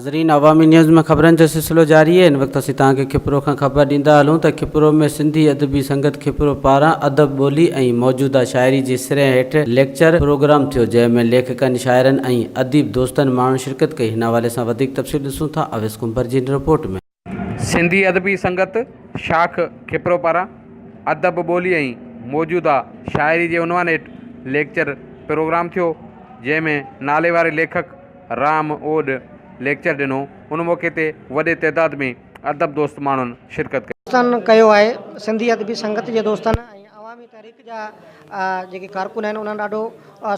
ناظرين عوامي نيوز ۾ خبرن جو سلسلو جاري آهي هن وقت اسين توهان کي کپرو کان خبر ڏيندا هلون ته کپرو ۾ سنڌي ادبي سنگت کپرو پاران ادب ٻولي ۽ موجوده شاعري جي سري هيٺ ليڪچر پروگرام ٿيو جنهن ۾ ليکڪن شاعرن ۽ اديب دوستن ماڻهن شرڪت ڪئي هن حوالي سان وڌيڪ تفصيل ڏسون ٿا اويس ڪنڀر جي هن رپورٽ ۾. سنڌي ادبي سنگت شاخ کپرو پاران ادب ٻولي ۽ موجوده شاعري جي عنوان هيٺ ليڪچر پروگرام ٿيو جنهن ۾ ناليواري ليکڪ رام اوڏ ليڪچر ڏنو، ان موقعي تي وڏي تعداد ۾ ادب دوست ماڻهن شرڪت ڪئي. دوستن ڪيو آهي، سنڌي ادبي سنگت جي دوستن ۽ عوامي تحريڪ جا جيڪي ڪارڪن آهن انهن ڏاڍو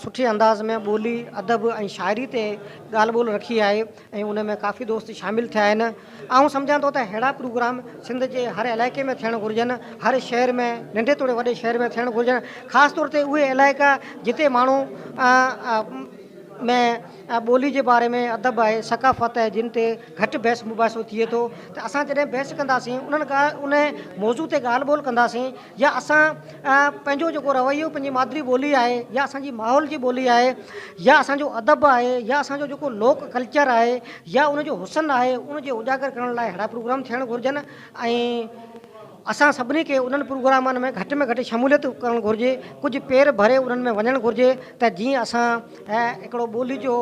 سٺي انداز ۾ ٻولي، ادب ۽ شاعري تي ڳالهه ٻولهه رکي آهي ۽ ان ۾ ڪافي دوست شامل ٿيا آهن. آئون سمجهان ٿو ته اهڙا پروگرام سنڌ جي هر علائقي ۾ ٿيڻ گهرجن، هر شهر ۾ ننڍي توڙي وڏي شهر ۾ ٿيڻ گهرجن، خاص طور تي اهي علائقا جتي ماڻهو ۾ ٻولي جي باري ۾ ادب آهي ثقافت آهي جن تي گهٽ بحث مباحثو ٿئي ٿو ته اسان جڏهن بحث ڪنداسين انهن ان موضوع تي ڳالهه ٻولهه ڪنداسين يا اسان پنهنجو جيڪو رويو پنهنجي مادري ٻولي آهي يا اسان جي ماحول جي ٻولي آهي يا اسان جو ادب آهي يا اسان جو جيڪو لوڪ ڪلچر آهي يا ان جو حسن آهي ان جي اجاگر ڪرڻ لاء اهڙا پروگرام ٿيڻ گهرجن ۽ اسان سڀني کي انهن پروگرامن ۾ گهٽ ۾ گهٽ شموليت ڪرڻ گهرجي، ڪجهه پير ڀري انهن ۾ وڃڻ گهرجي ته جيئن اسان هڪڙو ٻولي جو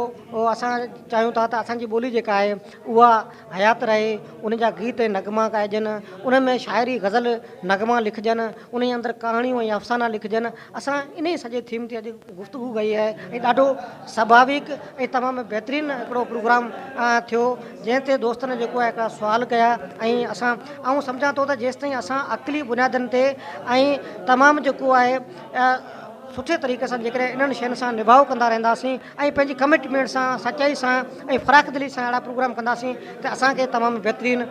اسان چاهيون ٿا ته اسان جي ٻولي جيڪا آهي اها حيات رهي، ان جا گيت ۽ نغما ڳائجن، ان ۾ شاعري غزل نغما لکجن، انهي اندر ڪهاڻيون ۽ افسانا لکجن، اسان انهي سڄي ٿيم تي اڄ گفتگو ڪئي آهي ۽ ڏاڍو سڀاويڪ ۽ تمام بهترين هڪڙو پروگرام ٿيو جنهن تي دوستن جيڪو آهي هڪڙا سوال ڪيا ۽ اسان آئون سمجهان ٿو ته جيستائين اسان عقلي بنيادن تي ۽ تمام جيڪو آهي سٺي طريقي سان جيڪڏهن انهن شين سان نڀاء ڪندا رهنداسين ۽ پنهنجي ڪمٽمينٽ سان سچائي سان ۽ فراخ دلي سان اهڙا پروگرام ڪنداسين ته اسان کي تمام بهترين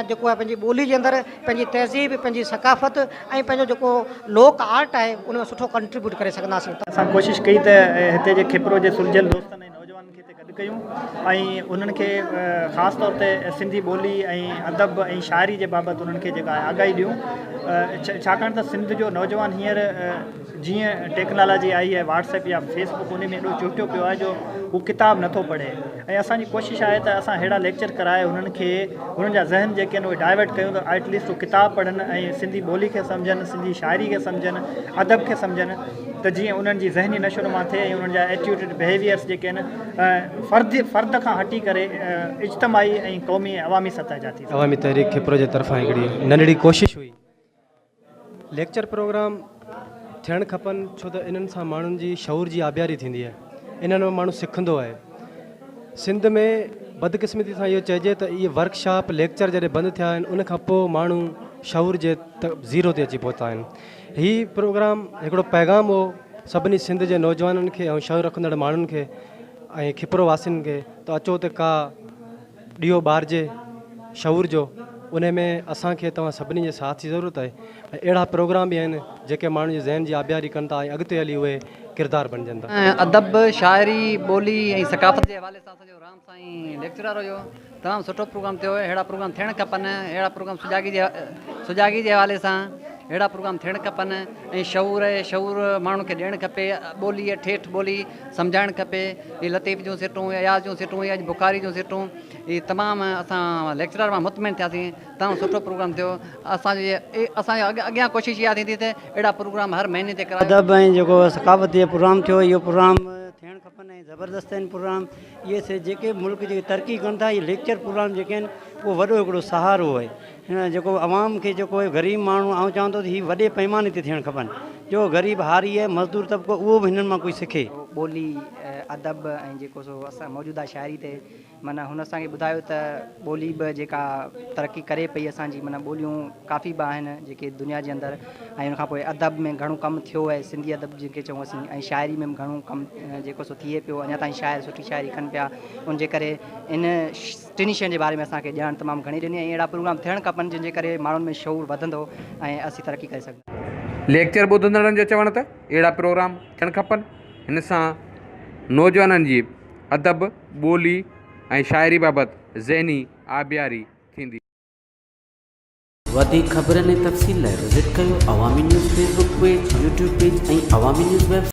جيڪو آهي پنهنجي ٻولي جي اندر پنهنجي تهذيب پنهنجي ثقافت ۽ پنهنجو جيڪو لوڪ آرٽ آهي ان ۾ سٺو ڪنٽريبيوٽ ڪري سگهنداسين. اسان ڪوشش ڪئي ته هتي جي کپرو جي سلجهيل دوستن ۽ نوجوانن کي هتي گڏ ڪيون ۽ انهن کي خاص طور تي سنڌي ٻولي ۽ ادب ۽ شاعري جي بابت انهن کي جيڪا آهي آگاهي ڏيون ڇاڪاڻ ته سنڌ جو نوجوان هينئر جيئن ٽيڪنالاجي آئي آهي واٽس ايپ يا فيس بڪ ان ۾ ايڏو چهٽيو پيو آهي جو هو ڪتاب نٿو پڙهي ۽ اسان جي ڪوشش آهي ته اسان اهڙا ليڪچر ڪرائي انهن کي انهن جا ذهن جيڪي آهن اهي ڊائيورٽ ڪيون ته ايٽ ليسٽ هو ڪتاب پڙهن ۽ سنڌي ٻولي کي سمجهن سنڌي شاعري کي سمجهن ادب کي سمجهن ته جيئن انهن جي ذهني نشو نما ٿئي ۽ انهن جا ايٽيٽيوڊ بهيويئرس جيڪي آهن فرد فرد کان هٽي ڪري اجتماعي ۽ قومي ۽ عوامي سطح جا ٿي سگهن. عوامي تحريڪ کپرو جي طرفان هڪڙي ننڍڙي ڪوشش هئي. ليڪچر پروگرام ٿيڻ کپن ڇو ته انهن سان ماڻهن جي شعور جي آبياري ٿيندي آهي انهن مان ماڻهو سکندو آهي سنڌ ۾ بدقسمتي سان اهو چئجي ته اهي ورڪشاپ ليڪچر جڏهن بند ٿيا آهن ان کان پوء ماڻهو شعور جي زيرو تي اچي پهتا آهن هي پروگرام هڪڙو پيغام هو سڀني سنڌ جي نوجوانن کي ۽ شعور رکندڙ ماڻهن کي ۽ کپرو واسين کي ته اچو ته ڪا ڏيئو ٻارجي شعور جو انهي ۾ اسان کي توهان سڀني جي ساٿ جي ضرورت آهي ۽ اهڙا پروگرام به آهن جيڪي ماڻهن جي ذهن جي آبياري ڪن ٿا ۽ اڳتي هلي اهي ڪردار بڻجن ٿا. ادب، شاعري، ٻولي ۽ ثقافت جي حوالي سان اسان جو رام سائين ليڪچرار هيو. تمام سٺو پروگرام ٿيو. اهڙا پروگرام ٿيڻ کپن. اهڙا پروگرام سجاڳي جي سجاڳي جي حوالي سان اهڙا پروگرام ٿيڻ کپن ۽ شعور شعور ماڻهن کي ڏيڻ کپي. ٻولي ٺيٺ ٻولي سمجهائڻ کپي. هي لطيف جون سٽون، اياز جون سٽون، اڄ بخاري جون سٽون هي تمام اسان ليڪچرار مان مطمئن ٿياسين تمام سٺو پروگرام ٿيو اسان جي اسان جي اڳيان ڪوشش اها ٿيندي ته اهڙا پروگرام هر مهيني تي ڪرايو. ادب ۽ جيڪو ثقافتي پروگرام ٿيو اهو پروگرام ٿيڻ کپن ۽ زبردست آهن پروگرام اهي سي جيڪي ملڪ جي ترقي ڪن ٿا اهي ليڪچر پروگرام جيڪي آهن اهو وڏو هڪڙو سهارو آهي جيڪو عوام کي جيڪو غريب ماڻهو آئون چوان ٿو ته هي وڏي پئماني تي ٿيڻ کپن جو غريب هاري آهي مزدور طبقو اهو به هنن مان ڪجهه سکي. ٻولي، ادب ۽ جيڪو سو اسان موجوده شاعري تي معنيٰ هن اسان کي ٻڌايو ته ٻولي به جيڪا ترقي ڪري پئي اسان جي معنيٰ ٻوليون ڪافي به آهن جيڪي دنيا جي اندر ۽ ان کان پوء ادب ۾ گهڻو ڪم ٿيو آهي سنڌي ادب جنهن کي چئون اسين ۽ شاعري ۾ به گهڻو ڪم جيڪو سو ٿئي پيو اڃا تائين شاعر سٺي شاعري ڪن پيا ان جي ڪري ان ٽنهي شين جي باري ۾ اسان کي ڄاڻ تمام گهڻي ڏني ۽ اهڙا پروگرام ٿيڻ کپن جن جي ڪري ماڻهن ۾ شعور وڌندو ۽ اسين ترقي ڪري سگهنداسين. ليڪچر ٻڌندڙن جو چوڻ ته اهڙا پروگرام ٿيڻ کپن هن سان نوجوانن جي ادب، ٻولي ۽ شاعري بابت ذهني آبياري ٿيندي. وڌيڪ خبرن ۽ تفصيل لاء وزٽ ڪيو Awami news Facebook page, YouTube page ۽ Awami news website.